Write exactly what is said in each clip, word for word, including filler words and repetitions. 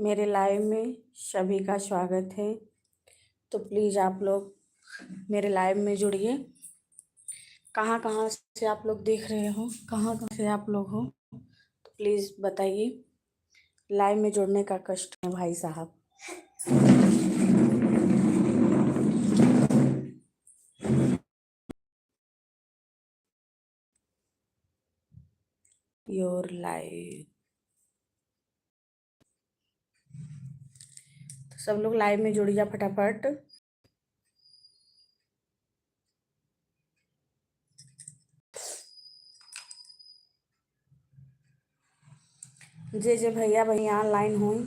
मेरे लाइव में सभी का स्वागत है। तो प्लीज आप लोग मेरे लाइव में जुड़िए। कहाँ कहाँ से आप लोग देख रहे हो, कहाँ कहाँ से आप लोग हो, तो प्लीज बताइए। लाइव में जुड़ने का कष्ट है भाई साहब। Your live। तो सब लोग लाइव में जुड़ जा फटाफट। जे जे भैया बहिन ऑनलाइन होई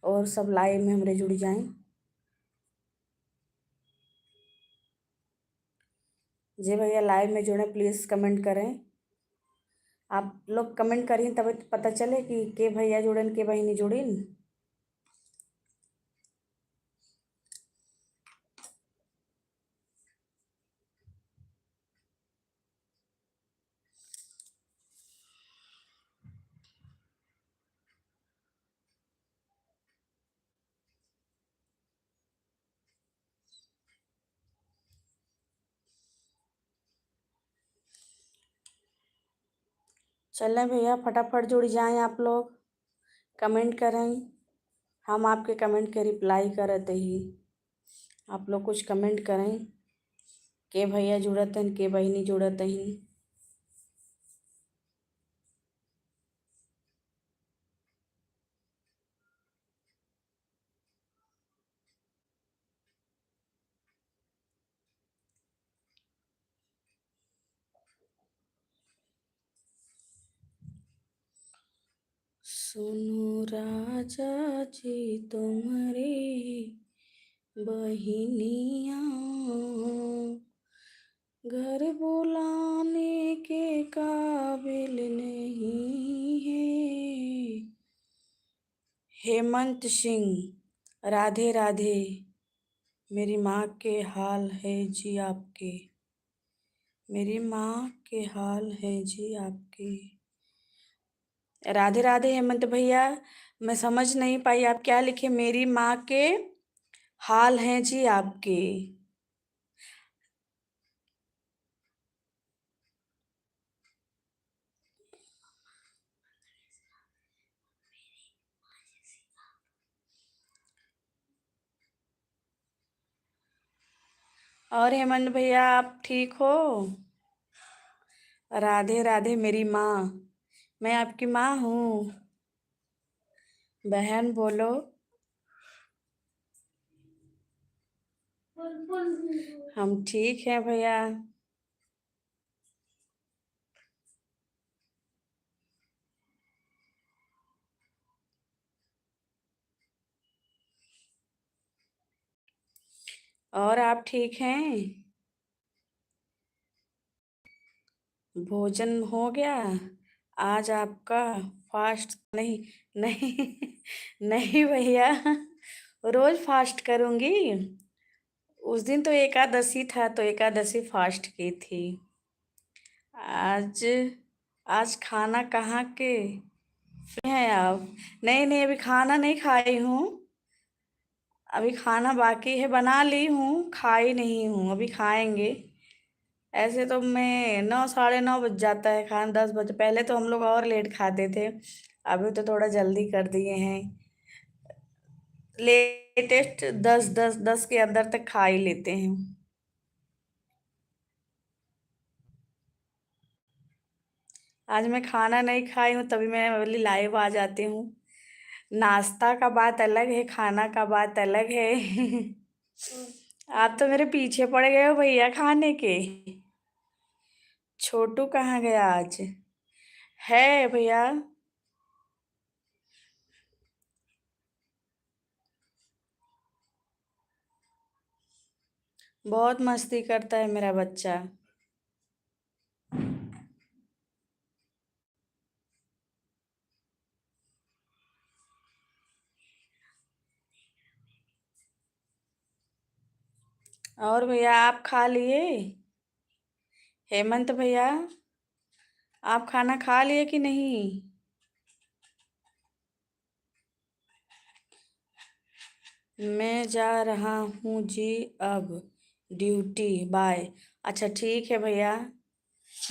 और सब लाइव में हमरे जुड़ जाएं। जे भैया लाइव में जुड़े, प्लीज कमेंट करें। आप लोग कमेंट करिए, तब पता चले कि के भैया जुड़न, के बहिनी जुड़िन। चलें भैया, फटाफट जुड़ जाएं आप लोग, कमेंट करें, हम आपके कमेंट के रिप्लाई करत ही। आप लोग कुछ कमेंट करें, के भैया जुड़त हन, के बहिनी जुड़त हन। सुनो राजा जी तुम्हारी बहिनिया, घर बुलाने के काबिल नहीं है। हेमंत सिंह, राधे राधे। मेरी माँ के हाल है जी आपके, मेरी माँ के हाल है जी आपके। राधे राधे हेमंत भैया, मैं समझ नहीं पाई आप क्या लिखे। मेरी माँ के हाल हैं जी आपके। और हेमंत भैया, आप ठीक हो? राधे राधे मेरी माँ, मैं आपकी माँ हूँ। बहन बोलो। हम ठीक हैं भैया। और आप ठीक हैं? भोजन हो गया? आज आपका फास्ट नहीं, नहीं, नहीं भैया, रोज फास्ट करूँगी। उस दिन तो एकादशी था, तो एकादशी फास्ट की थी। आज, आज खाना कहाँ के हैं आप? नहीं, नहीं, अभी खाना नहीं खाई हूँ, अभी खाना बाकी है, बना ली हूँ, खाई नहीं हूँ, अभी खाएंगे। ऐसे तो मैं नौ, साढ़े नौ बज जाता है खाना, दस बजे। पहले तो हम लोग और लेट खाते थे, अभी तो थोड़ा जल्दी कर दिए हैं। लेटेस्ट दस, दस, दस के अंदर तक खा ही लेते हैं। आज मैं खाना नहीं खाई हूँ, तभी मैं बोली लाइव आ जाती हूँ। नाश्ता का बात अलग है, खाना का बात अलग है। आप तो मेरे पीछे पड़ गए हो भैया खाने के। छोटू कहाँ गया आज? है भैया, बहुत मस्ती करता है मेरा बच्चा। और भैया, आप खा लिए? हेमंत भैया, आप खाना खा लिए कि नहीं? मैं जा रहा हूँ जी अब ड्यूटी, बाय। अच्छा, ठीक है भैया,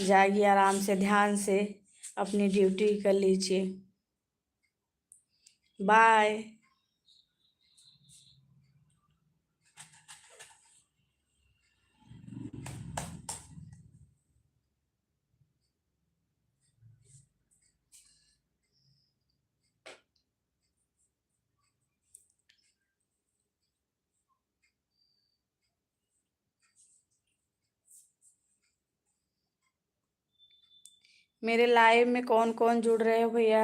जाइए आराम से, ध्यान से अपनी ड्यूटी कर लीजिए। बाय। मेरे लाइव में कौन कौन जुड़ रहे हो भैया?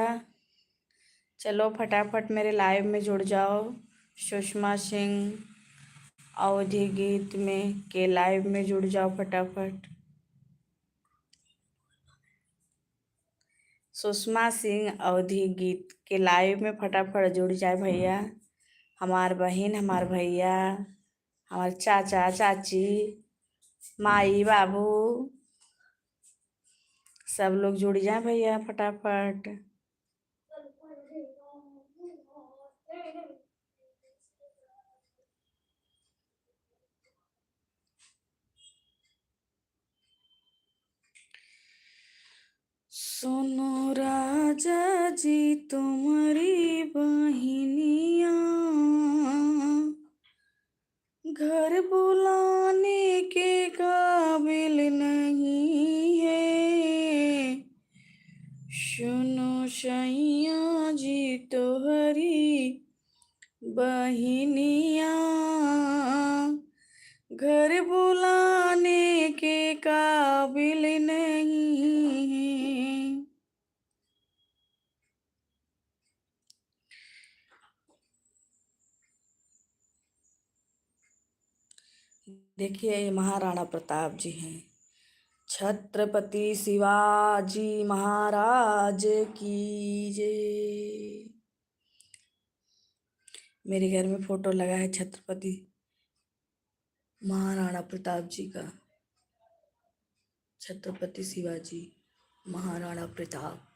चलो फटाफट मेरे लाइव में जुड़ जाओ। सुषमा सिंह अवधी गीत में के लाइव में जुड़ जाओ फटाफट। सुषमा सिंह अवधी गीत के लाइव में फटाफट जुड़ जाए भैया। हमार बहिन, हमार भैया, हमार चाचा, चाची, माई, बाबू, सब लोग जुड़ जाए भैया फटाफट। सुनो राजा जी तुम्हारी बहिनिया, घर बुलाने के काबिल नहीं है। सुनो सैया जी तोहरी बहिनिया, घर बुलाने के काबिल नहीं है। देखिए, ये महाराणा प्रताप जी हैं। छत्रपति शिवाजी महाराज की जय। मेरे घर में फोटो लगा है छत्रपति महाराणा प्रताप जी का। छत्रपति शिवाजी महाराणा प्रताप।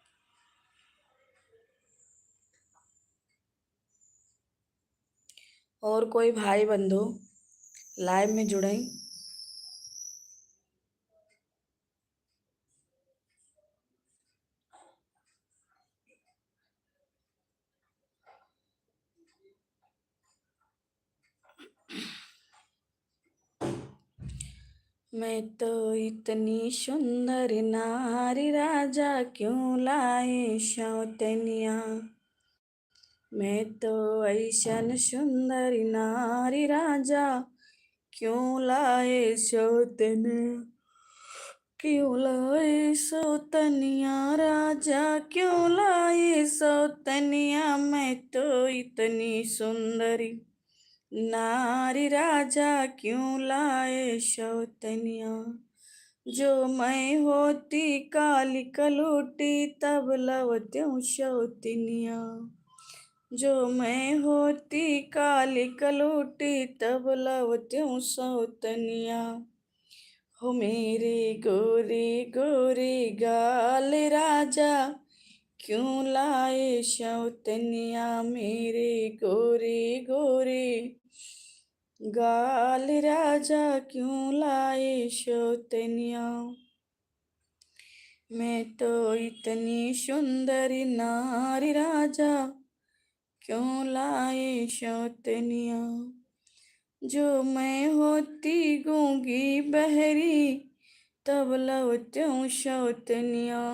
और कोई भाई बंधु लाइव में जुड़ें? मैं तो इतनी सुंदर नारी राजा क्यों लाए सौतनिया। मैं तो ऐसन सुंदर नारी राजा क्यों लाए सौतनिया। क्यों लाए सौतनिया राजा, क्यों लाए सौतनिया। मैं तो इतनी सुंदरी नारी राजा, क्यों लाए सौतनिया। जो मैं होती काली कलूटी, तब लवत्यौं सौतनिया। जो मैं होती काली कलूटी, तब लवत्यौं सौतनिया। हो मेरे गोरे गोरे गाल राजा, क्यों लाए सौतनिया। मेरे गोरे गोरे गाल राजा, क्यों लाए सौतनिया। मैं तो इतनी सुंदर नारी राजा, क्यों लाए सौतनिया। जो मैं होती गूंगी बहरी, तब लवत्यौं सौतनिया।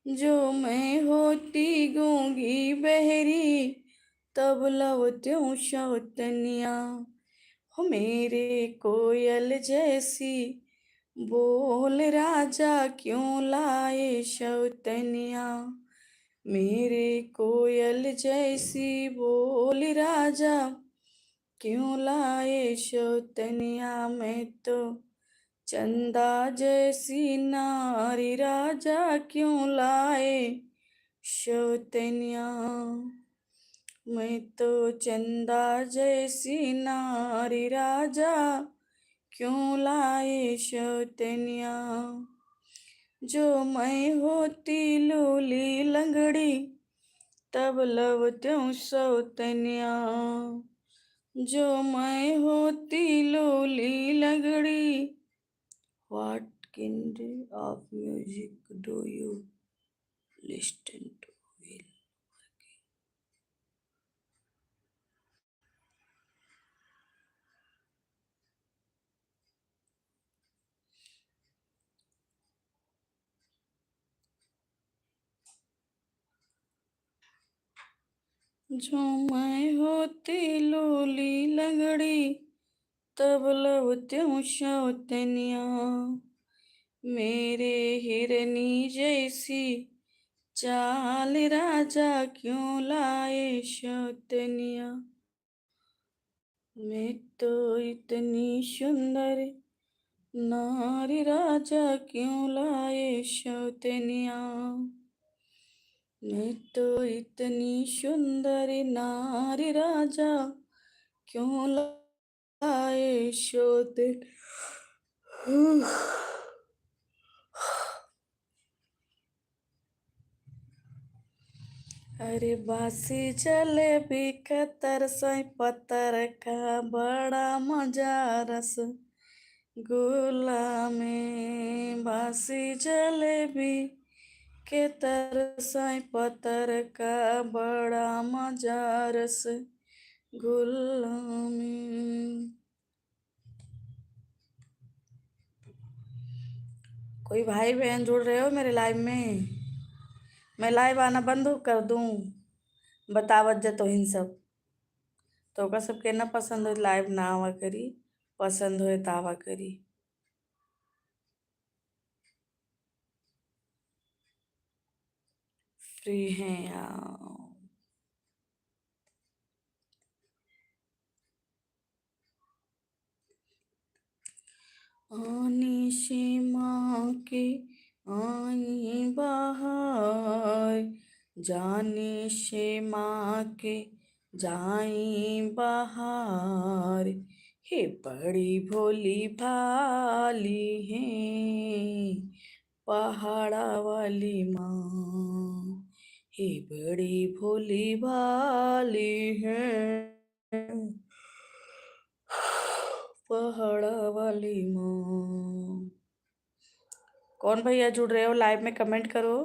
जो मैं होती गूंगी बहरी, तब लवत्यौं सौतनिया। हो मेरे कोयल जैसी बोल राजा, क्यों लाए सौतनिया। मेरे कोयल जैसी बोल राजा, क्यों लाए सौतनिया। मैं तो चंदा जैसी नारी राजा, क्यों लाए सौतनिया। मैं तो चंदा जैसी नारी राजा, क्यों लाए सौतनिया। जो मैं होती लूली लंगड़ी, तब लवत्यौं सौतनिया। जो मैं होती लोली लगड़ी। What kind of music do you listen to while working? जो मैं होती लोली लगड़ी, तब लवत्यौं सौतनिया। मेरे हिरनी जैसी चाल राजा क्यों लाए सौतनिया। मैं तो इतनी सुंदर नारी राजा क्यों लाए सौतनिया। मैं तो इतनी सुंदर नारी राजा क्यों लाए सौतन। अरे बासी जलेबी के तरसै पतर का बड़ा मजा रसगुल्ला में। बासी जलेबी के तरसै पतर का बड़ा मजा रसगुल्ला में। कोई भाई बहन जुड़ रहे हो मेरे live में? मैं live आना बंद कर दूं? बतावत जा तोहिन सब। तोका सबके ना पसंद हो live ना आवा करी, पसंद होए त आवा करी। Free हैं यार। आने से माँ के आई बाहर, जाने से माँ के जाई बाहर। हे बड़ी भोली भाली है पहाड़ा वाली माँ, हे बड़ी भोली भाली है पहाड़ा वाली माँ। कौन भैया जुड़ रहे हो live में, comment करो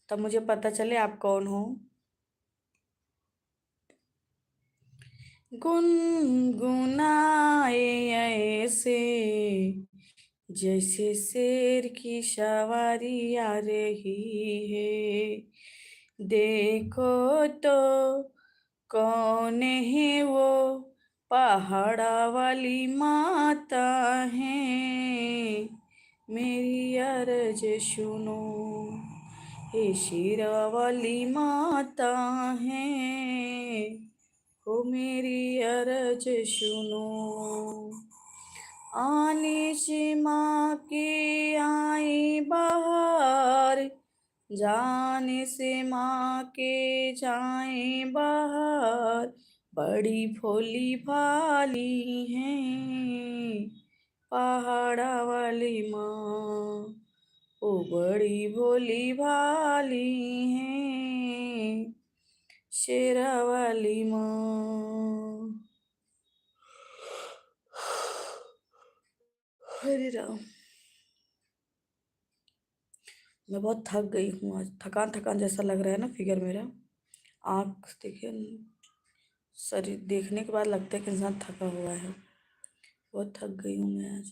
तब मुझे पता चले आप कौन हो। गुनगुनाए ऐसे जैसे शेर की सवारी आ रही है। देखो तो कौन है वो, पहाड़ा वाली माता है। मेरी अरज सुनो, हे शेरा वाली माता है। हो मेरी अरज सुनो। आने से माँ के आई बाहर, जाने से माँ के जाए बाहर। बड़ी भोली भाली है पहाड़ा वाली माँ, ओ बड़ी भोली भाली है शेरा वाली माँ। हरे राम, मैं बहुत थक गई हूँ आज, थकान थकान जैसा लग रहा है ना figure मेरा। आँख देखिए, शरीर देखने के बाद लगता है कि इंसान थका हुआ है। बहुत थक गई हूँ मैं आज।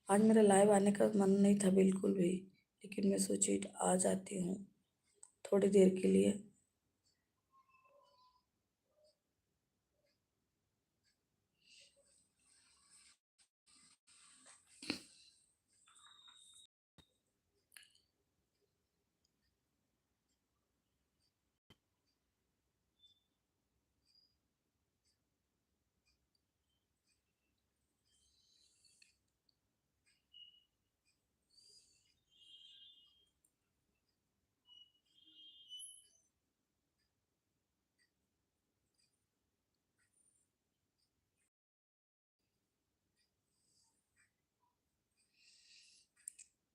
आज मेरा live आने का मन नहीं था बिल्कुल भी, लेकिन मैं सोची आ जाती हूँ थोड़ी देर के लिए।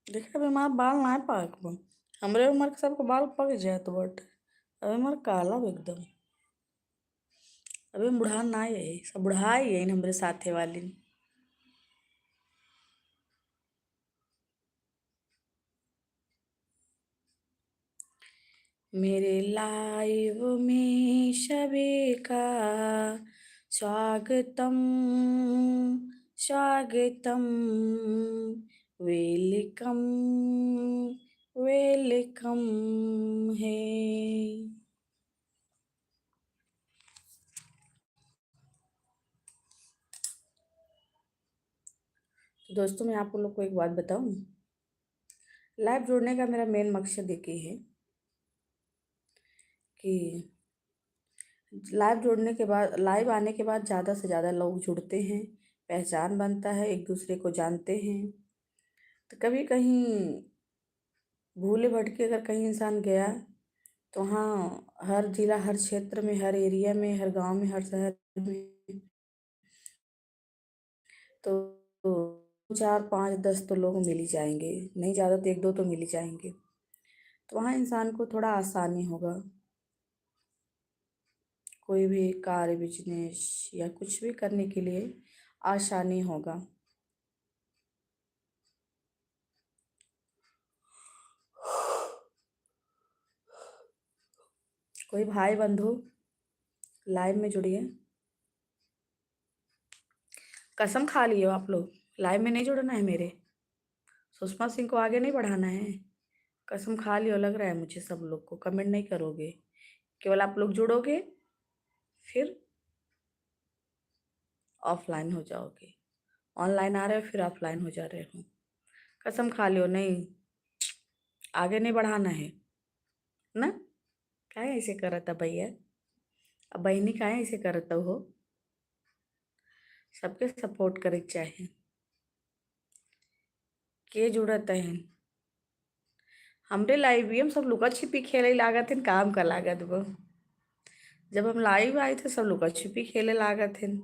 देखा, अबे हमार बाल ना पाकबा। हमरे उमर के सबके बाल पक जात बाटे। अबे हमार काला बा एकदम। अबे हम बुढ़ान ना यही, सब बुढ़ाई यही हमरे साथे वाली। मेरे live में सभी का स्वागतम, स्वागतम, welcome, welcome है। तो दोस्तों, मैं आप लोग को एक बात बताऊं, live जुड़ने का मेरा main मकसद एक ही है कि live जुड़ने के बाद, live आने के बाद ज़्यादा से ज़्यादा लोग जुड़ते हैं, पहचान बनता है, एक दूसरे को जानते हैं। तो कभी कहीं भूले भटके अगर कहीं इंसान गया, तो हाँ, हर जिला, हर क्षेत्र में, हर area में, हर गांव में, हर शहर में, तो चार, पाँच, दस तो लोग मिल ही जाएंगे, नहीं ज़्यादा तो एक दो तो मिल ही जाएंगे। तो वहाँ इंसान को थोड़ा आसानी होगा, कोई भी कार्य, business या कुछ भी करने के लिए आसानी होगा। कोई भाई बंधु live में जुड़िए। कसम खा लियो आप लोग, live में नहीं जुड़ना है मेरे। सुषमा सिंह को आगे नहीं बढ़ाना है। कसम खा लियो, लग रहा है मुझे सब लोग को। Comment नहीं करोगे, केवल आप लोग जुड़ोगे, फिर offline हो जाओगे। Online आ रहे हो, फिर offline हो जा रहे हो। कसम खा लियो, नहीं, आगे नहीं बढ़ाना है ना। काहे ऐसे करत है भैया? अब बहिनी काहे ऐसे करत हो? सबके support करे के चाही। के जुड़त है? हमरे live में सब लुका छिपी खेले लागत हैं, काम का लागत बा। जब हम live आए थे, सब लुका छिपी खेले लागत हैं।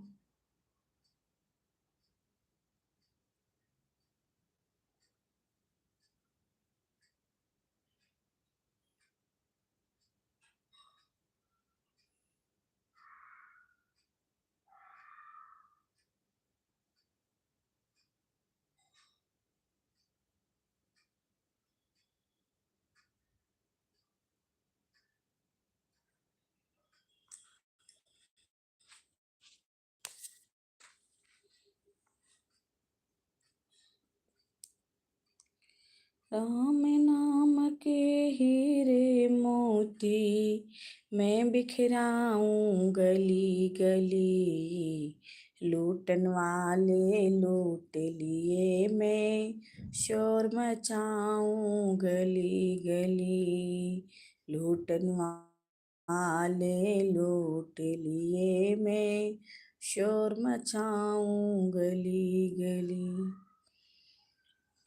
राम नाम के हीरे मोती मैं बिखराऊं गली गली, लूटन वाले लूट लिए मैं शोर मचाऊं गली गली, लूटन वाले लूट लिए मैं शोर मचाऊं गली गली।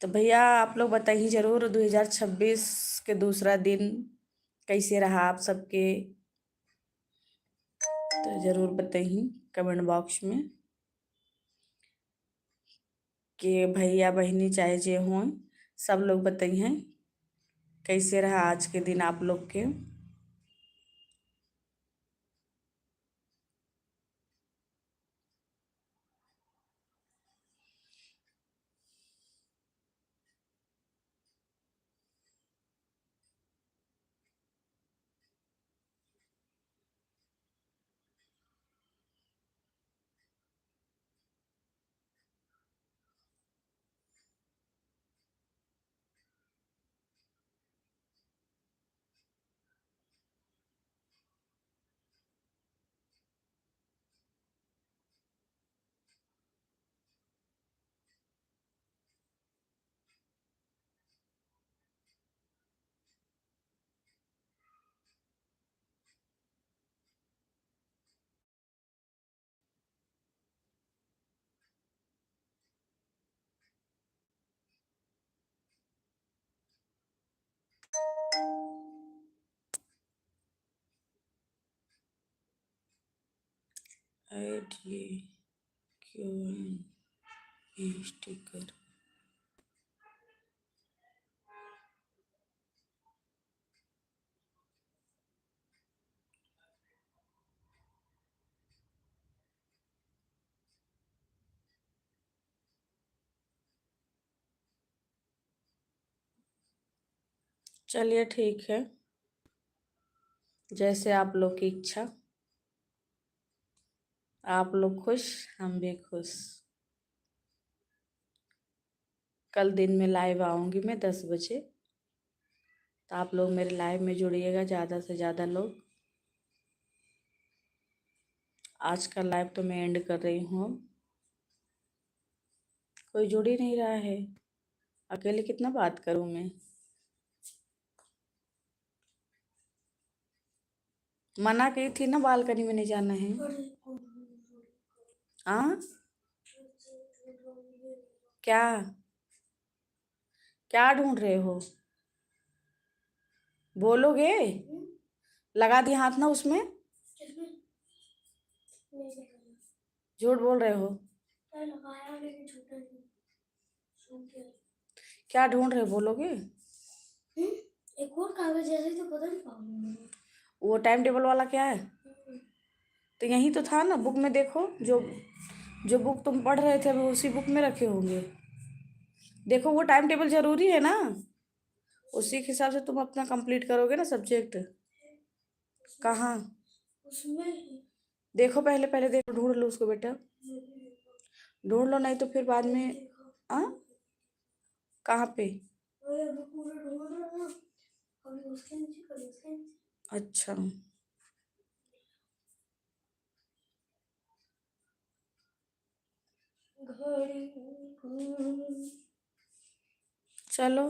तो भैया, आप लोग बताइए जरूर, दो हज़ार छब्बीस के दूसरा दिन कैसे रहा आप सबके, तो जरूर बताइए comment box में। के भैया बहिनी चाहे जे हों, सब लोग बताइए कैसे रहा आज के दिन आप लोग के। Add ये क्यू एन स्टिकर। चलिए, ठीक है, जैसे आप लोग की इच्छा। आप लोग खुश, हम भी खुश। कल दिन में लाइव आऊँगी मैं दस बजे, तो आप लोग मेरे लाइव में जुड़िएगा, ज़्यादा से ज़्यादा लोग। आज का लाइव तो मैं एंड कर रही हूँ, कोई जुड़ ही नहीं रहा है, अकेले कितना बात करूँ मैं। मना की थी ना, बालकनी में नहीं जाना है। हाँ, क्या, क्या ढूंढ रहे हो? बोलोगे? लगा दी हाथ ना उसमें। झूठ बोल रहे हो। क्या ढूंढ रहे हो, बोलोगे? हम्म? एक और कागज है, तो पता नहीं कहाँ है। वो टाइम टेबल वाला क्या है? हम्म। तो यहीं तो था ना, बुक में देखो, जो, जो बुक तुम पढ़ रहे थे, अभी उसी बुक में रखे होंगे। देखो, वो टाइम टेबल जरूरी है ना, उसी के हिसाब से तुम अपना कंप्लीट करोगे ना सब्जेक्ट। कहाँ? उसमें। देखो, पहले, पहले देखो, ढूंढ लो उसको बेटा, ढूंढ लो, नहीं तो फिर बाद में। आ? कहाँ पे? अच्छा, चलो,